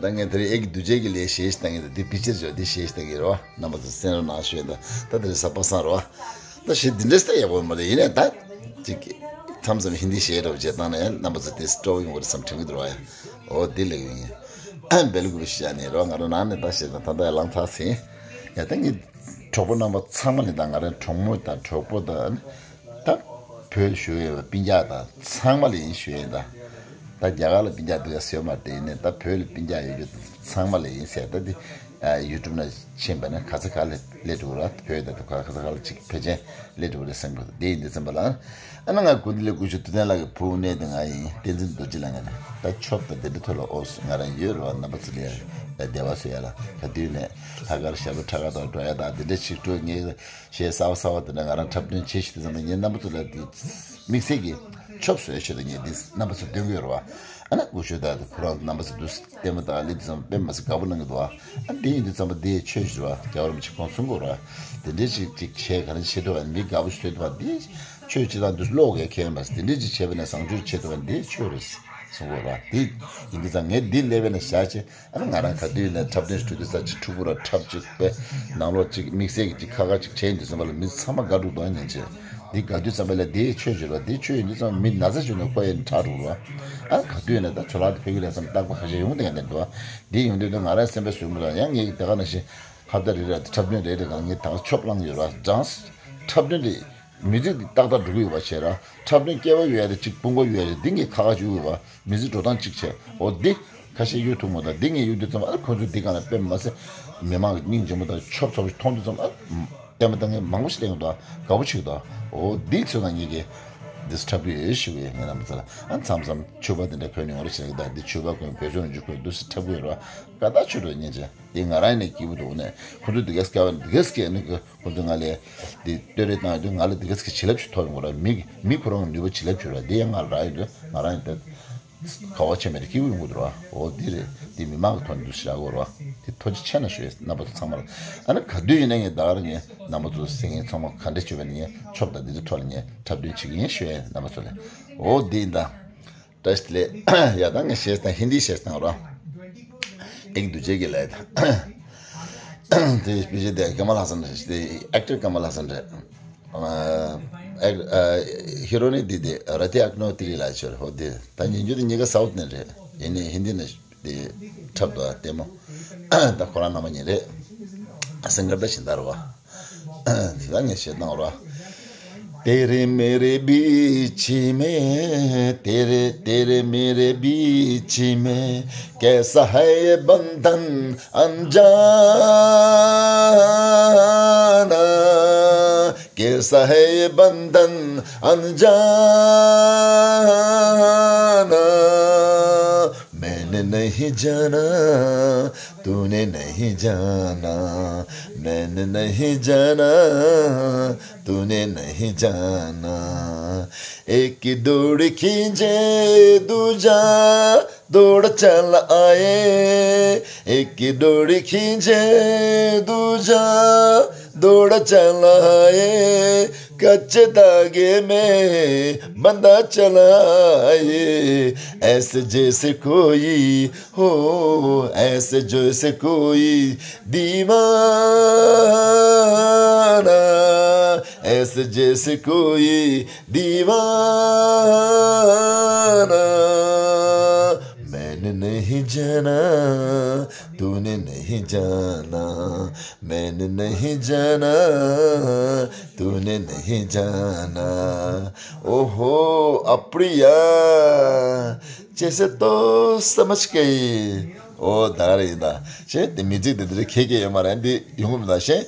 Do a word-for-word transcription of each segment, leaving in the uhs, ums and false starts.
ད་ངས་དེ་རིང་ཨེ་ཀྱི་འདུ་བྱེད་ཀྱི་ལས་གཞས་ཤིག་བཏང་གི་འདུག་འདི་ཕལ་ཆེར་བརྗོད་འདི་གཞས་ཤིག་བཏང་གི་རེད་བ། རྣམ་པ་ཚོ་གསན་རོགས་གནང་ཞུ་ཡིན། ད་ད་དེ་རིང་གཟའ་པ་སངས་རེད་བ། ད་གཞས་འདི་འདྲས་ད་ཡག་པོ་མ་རེད། ཡིན་ནའི་ད་ཅིག་མཚམས་མཚམས་ཧིན་དི་གཞས་འདྲ་པོ་བྱས་བཏང་ན་ཡང་རྣམ་པ་ཚོ་དེ་སྤྲོ་བོ་ཡོང་གི་རེད་བསམ་དྲན་གི་འདུག་ར་བ། ཡ་འོ་འདི་ལས་ཡིན། བེལ་ཀུ་ཤ་ནས་རོ། ང་རང་ནང་ནས་ད་བཤད་དང་ད་ལྟ་ལངས་ཚར་ཟིན། ཡ་ད་ངའི་གྲོགས་པོ་རྣམ་པ་ཚང་མ་ནས་ད་ང་རང་གྲོགས་མོ་དང་གྲོགས་པོ་དང་ད་བོད་བཞུགས་ཡོད་པའི་སྤུན་ཀྱག་དང་ཚང་མ་ལ་ཡིན་ཞུ་ཡིན། ད་ད་རྒྱ་གར་ལ་སྤུན་ཀྱག་འདུག་ཡ་ཟེར་མ་དེ་ཡིན་ནས་ད་བོད་ལ་སྤུན་ཀྱག་ཡོད་རྒྱུ་ཚང་མ་ལ་ཡིན་ཟེར། ད་དེ་ཡུ་ཊུབ་ན་ཕྱིན་པ་ན་ག་ས་ག་ལ་སླེབས་འགྲོ་གི་ར། བོད་ད་ད་ག་ས་ག་ལ་ཅིག་ཕལ་ཆེར་སླེབས་འགྲོ་གི་རེད་བསམ་གི་འདུག་དེ་ཡིན་དུས་ཙམ་པ་ལ། ཨ་ན་ང་སྐུ་མདུན་ལས་སྐུ་ཞབས་ཐུབ་བསྟན་ལགས་ཀྱི་བུ་གནས་དེ་ང་ཡིན། བསྟན་འཛིན་རྡོ་རྗེ་ལགས་ང་ནས་ད་ཆོབ་དང་དེ་འདྲ་ཐོག་ལ་ཨོ་སི་ང་རང་ཡོད་རེད་བ། རྣམ་པ་ཚོ་ལ་ཡ་བདེ་བ་བཟོ་ཡ་ལ་ག་དུས་ནས་ལྷག་དཀར་ཞབས་ལོ་ཁྲ་ཁ་དང་འགྲོ་ཡ་དང་དེ་འདྲ་ཞིག་འགྲོ། ངས་གཞས་གསར་བ་གསར་བ་དེ་འདྲ་ང་རང་འཁྲབ་སྟོན་བྱེད་ཤེས་དུས་ཙམ་པ་ངས་རྣམ་པ་ཚོ་ལ་དེ་དམིགས་བསལ་གྱི་ཆོབ་བཟོ་ཡ་ཆེད་དུ་ངས་དེ་རྣམ་པ་ཚོ་སྟོན་གི་ཡོད་རེད་བ། ཨ་ན་སྐུ་ཞབས་དང་ཁོ་རང་རྣམ་པ་ཚོ་འདུག་ལྟད་མོ་ལྟ་ག་སླེབས་དུས་ཙམ་པ་དཔེ་མ་སྲིད་དགའ་པོ་གནང་གི་འདུག་བ། ཨ་འདི་ཡིན་དུས་ཙམ་པ་འདི་ཆོས་ཞུ་བ་རྒྱལ་བ་རིན་པོ་ཆེ་ཁོང་གསུང་གི་ཡོད་རེད་བ། དེ་འདྲའི་ཅིག་ཅིག་བྱས་ག་རེ་བྱེད་ཐུབ་བ་མི་དགའ་པོ་ཞིག་བཟོས་ཐུབ་བ་འདི། ཆོས་སྤྱི་དང་འདུས་བློ་གས་ཁྱེར་མ་ཟད་དེ་འདྲས་ཅིག་བྱས་པ་ནས་བཟང་སྤྱོད་བྱེད་ཐུབ་པ་འདི་ཆོས་རེད་གསུང་གི་ར། དེ་ཡིན་དུས་ཙང་ངས་འདི་སླེབས་པ་ནས་བཞག་ཅིག་ཨ་ནི་ང་རང་ག་དུས་ནས་འཁྲབ་སྟོན་ཞུ་དུས་ཙང་ཅིག་ཕྲུ་གུ་ར་འཁྲབ་ཅིག་པས་ནང་ལོགས་ཅིག་དམིགས་བསལ་གྱི་ཅིག་ཁ་ཁ་ཅིག་བྱས་ཡིན་དུས་ཙམ་པ་ལ་མི་ཚང་མ་དགའ་འགྲོ་འདུག་ཉན་ཅིག་འདི་དགའ་དུས་ཙམ་པ་ལ་འདི་ཆོས་བརྗོད་པ་འདི་ཆོས་ཡིན་དུས་ཙམ་མི་ན་ཚ་བྱུང་ནས་ཁོ་ཡན་དྲག་འགྲོ་ར། ཨ་ནི་ག་དུས་ནས་ད་ཇོ་ལགས་དེ་ཕ་གི་རེད་བསམ་རྟག་པ་ཁ་ཤས་ཡོང་དེ་ཡང་འདུག་འདི་ཡོང་དུས་ད་ང་རང་སེམས་པའི་ཟུར་མོ་ལ་ཡང་ངས་དེ་ག་ནང་བཞིན་ཧབ་ཏ་རེ་རེ་འཁྲབ་སྟོན་རེ་རེ་གང་ངས་ད་ཆོབ་བླངས་ཡོད་ར། ཇང་འཁྲབ་སྟོན་དེ། མི་ཚིག་འདི་ཏག་ཏག་འགྲོ་གི་ཡོད་པ་བྱས་ར། འཁྲབ་སྟོན་སྐལ་བ་ཡོད་ཡ་རེད་ཅིག་དཔུང་པ་ཡོད་ཡ་རེད། འདི་ངས་ཁ་ཁ་ཅིག་ཡོད་པ་མི་ཚིག་འགྲོ་སྟངས་གཅིག་བྱས། འོ་འདི་ཁ་ཤས་གཡུག་ཐུབ་མོ་ད་འདི་ངས་གཡུག་དུས་ཙམ་ཨ་ཁོ་ཚོས་འདི་གང་ལ་དཔེ་མ་ཟད་མི་མང་གི་སྙིང་རྗེ་མོ་དང་ཆོབ་ཚོབ་ཅིག་མཐོང་དུས་ཙམ་ཨ་ལྟད་མོ་ལྟ་མཁན་མང་པོ་ཞིག་སླེབས་ཡོང་དང་དགའ་པོ་ཆེ་གི་དང་། འོ་འདི་ཚོ་ན་ངས་ཀྱི་འདི་འཁྲབ་གི་ཡོད་ཞུ་གི་ཡོད། ངས་རྣམ་པ་ཚོ་ལ་ཨ་མཚམས་མཚམས་ཕྱུ་པ་འདི་འདྲ་གོན་ནས་ཡོང་རེ་བྱེད་གི་དང་འདི་ཕྱུ་པ་གོན་བོད་ཟོན་འཇུག་གོན་འདུག་སེ་འཁྲབ་གི་ཡོད་ར། དགའ་ཐག་ཆོད་འགྲོ་སྙིང་རྗེ། དེ་ང་རང་ནས་སྐྱིད་པོ་འདུག་ནས་ཁོ་ཚོ་དེ་གས་སྐལ་བ་དེ་གས་སྐྱེས་ནི་ཁོ་ཚོ་ང་ལས་དེ་བསྟོད་རེས་བཏང་ཡོད་དུས་ང་ལ་དེ་གས་ཀྱི་བྱིན་རླབས་ཅིག་ཐོབ་ཡོང་གི་ར། མི་མི་ཁོ་རང་ནུས་པ་བྱིན་རླབས་ཅིག་ར། དེ་ཡང་ང་ལ་རག་ཡོད་དུས་ང་རང་ཡང་དེ་ག་བ་ཆེ་མེད་དེ་སྐྱིད་པོ་ཡོང་གི་འདུག་ར། འོ་དེ་རེད། དེ་མི་མང་གི་ཐོག་ནས་འདུག་ཞེ་དྲག་གོ་ར། དེ་ཐུགས་རྗེ་ཆེ་ན་ཞུ་ཡས་རྣམ་པ་ཚོ་ཚང་མ་ལ། ཨ་ནི་ག་དུས་ཡིན་ན་ངས་ད་ག་ར་ངས་རྣམ་པ་ཚོ་སེང་གེ་ཚང་མ་ག་འདྲ་བྱུང་བ་ནི་ངས་ཆོབ་དང་དེ་འདྲའི་ཐོག་ལ་ངས་འཁྲབ་སྟོན་བྱེད་ཀྱི་ཡིན་ཞུ་ཡས་རྣམ་པ་ཚོ་ལ། འོ་དེ་ཡིན་ད། བཀྲ་ཤིས་བདེ་ལེགས། ཡ་ད་ངས་བཤད་སྟངས་ཧིན་དི་བཤད་སྟངས་རོ། ཨེག་དུ་ཇེ་གི་ལ་ཡ་ད། དེ་སྤེ་ཆེ་དེ་ཀ་མ་ལ་ཧ་སན་རེད། དེ་ཨེག་ཊར་ཀ་མ་ལ་ཧ་སན་རེད། ཨ་ཨེག་ཨ་ཧི་རོ་ནི་དེ་དེ་ར་ཏི་ཨག་ནོ་ཏི་རི་ལ་ཆོར་ཧོ་དེ། ད་ཉན་རྒྱུ་དེ་གཉིས་ཀ་སའུ་ཐི་ནས་རེད། ཡིན་ནའི་ཧིན་དི་ནས་དེ་འཁྲབ་དོ་ལྟད་མོ། ད་ཁོ་རང་རྣམ་པ་གཉིས་རེད། སིང་གར་ད་ཤིན་ད་རོ་བ། ད་ངས་བཤད་སྟངས་རོ། तेरे मेरे बीच में, तेरे, तेरे मेरे बीच में कैसा है ये बंधन अनजाना, कैसा है ये बंधन अनजाना। मैंने नहीं जाना, तूने नहीं जाना, मैंने नहीं जाना, तूने नहीं जाना। एक दौड़ खींचे दूजा दौड़ चल आए, एक दौड़ खींचे दूजा दौड़ चल आए, कच्चे धागे में बंधा चला आए। ऐसे जैसे कोई हो, ऐसे जैसे कोई दीवाना, ऐसे जैसे कोई दीवाना। मैंने नहीं जाना, तूने नहीं जाना, मैंने नहीं जाना, तूने नहीं जाना। ओहो अप्रिया, जैसे तो समझ गई। ཨོ་ད་ག་རེ་ཡིན་ད། ཞེས་དེ་མི་ཚིག་དེ་འདིར་ཁེ་ཁེ་ཡོད་མ་རེད། འདི་ཡོང་གི་མི་འདུག་ཞེས་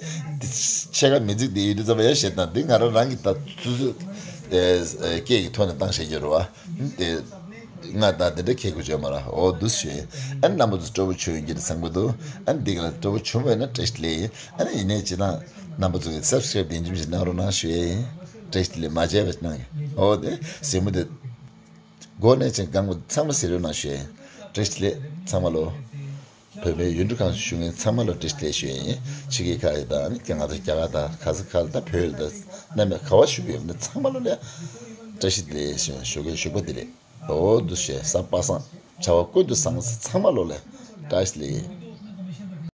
ཕྱེད་ཀ་མི་ཚིག་དེ་ཡོད་དུས་ཙམ་པ་ཡང་བཤད་དང་འདི་ང་རང་རང་གི་ད་ཚུ་ཚུ་སྐད་ཀྱི་ཐོག་ནས་བཏང་བཤད་རྒྱུ་རེད་བ། དེ་ང་ད་དེ་འདྲ་ཁེ་ཁུ་བྱོས་མ་ར། ཨོ་འདུག་ཞེས། ཨ་ནི་རྣམ་པ་ཚོ་སྤྲོ་པོ་བྱུང་ཡོད་ཀྱི་རེད་བསམ་གི་འདུག་ཨ་ནི་འདི་ག་ལ་སྤྲོ་པོ་བྱུང་བས་ན་བཀྲ་ཤིས་བདེ་ལེགས་ཡིན། ཨ་ནི་ཡིན་ནའི་ཇི་ལྟར་རྣམ་པ་ཚོ་གི་སབ་སི་ཀ་རེབ་དེ་འཇིམ་ཞིག་གནང་རོགས་གནང་ཞུ་ཡས་ཡིན། བཀྲ་ཤིས་བདེ་ལེགས། མ་བརྗེད་པ་གནང་ཡིན། ཨོ་དེ་གཟིགས་མོ་དེ། མགོ་ནས་ཅན་གང་བ་ཚང་མ་ཟེར་རོགས་གནང་ཞུ་ཡས་ཡིན། བཀྲ་ཤིས་བདེ་ལེགས་ཚང་མ་ལོ། བོད་པའི་ཡུལ་གྲུ་ཁག་བཞུགས་མཁན་ཚང་མ་ལ་བཀྲ་ཤིས་བདེ་ལེགས་ཞུ་ཡས་ཡིན། ཕྱི་རྒྱལ་ཁག་ཡི་དང་ནི་ང་ཚོ་རྒྱ་གར་དང་ག་ས་ག་ལ་དང་བོད་ལ་དང་གནམ་མེད་ག་བ་བཞུགས་ཡོད་ན་ཚང་མ་ལོ་ལ་བཀྲ་ཤིས་བདེ་ལེགས་ཞུ་ཡས་ཞུ་གི་བཞུགས་པ་བདེ་ལེགས། ཨོ་འདུག་ཞེས་གཟའ་པ་སངས་བྱ་བ་ཀུན་ཏུ་བཟང་ས་ཚང་མ་ལོ་ལ། བཀྲ་ཤིས་བདེ་ལེགས།